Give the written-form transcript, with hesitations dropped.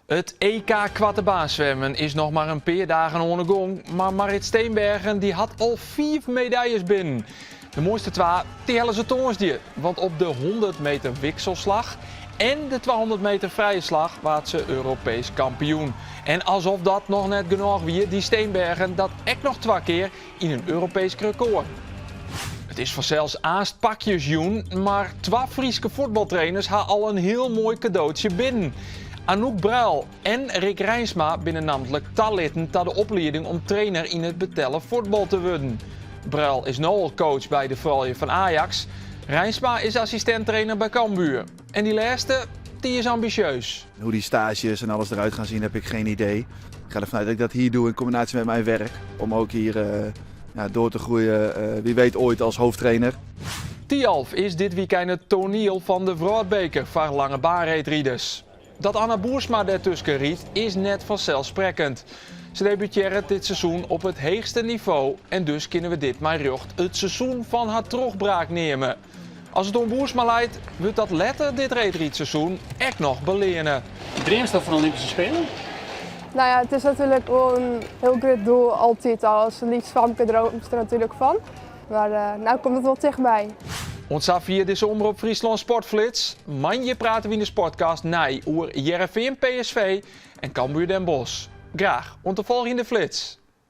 It EK koartebaanswimmen is noch mar in pear dagen oan 'e gong, mar Marrit Steenbergen dy hat al fiif medaljes binnen. De moaiste twa dy helle se tongersdei, want op de 100 meter wikselslach en de 200 meter frije slach waard se Europeesk kampioen. En alsof dat noch net genôch wie, die Steenbergen dat ek noch twa kear yn in Europeesk rekôr. It is fansels aanst pakjesjûn, mar twa Fryske fuotbaltrainers ha al in hiel moai kadootsje binnen. Anouk Bruil en Rick Reinsma binne nammentlik talitten ta de oplieding om trainer yn it betelle fuotbal te wurden. Bruil is no al coach by de froulju fan Ajax. Reinsma is assistint-trainer by Cambuur. En dy lêste, dy is ambisjeus. Hoe die stages en alles eruit gaan zien heb ik geen idee. Ik ga ervan uit dat ik dat hier doe in combinatie met mijn werk. Om ook hier ja, door te groeien, wie weet ooit als hoofdtrainer. Thialf is dit wykein it toaniel fan de wrâldbeker foar langebaanreedriders. Dat Anna Boersma dêrtusken rydt is net fanselssprekkend. Se debutearret dit seizoen op it heechste nivo en dus kinne we dit mei rjocht it seizoen fan har trochbraak neame. As it oan Boersma leit, wurdt dat letter dit reedrydseizoen ek noch beleane. Dreamst fan Olympyske Spelen? No ja, it is natuerlik wol in hiel grut doel altyd al. As lyts famke dreamst der natuerlik fan. Mar no komt it wol tichtby. Oant safier dizze Omrop Fryslân Sportflits. Moandei prate we yn de Sportcast nij oer Hearrenfean PSV en Cambuur Den Bosch. Graach oant de folgjende flits.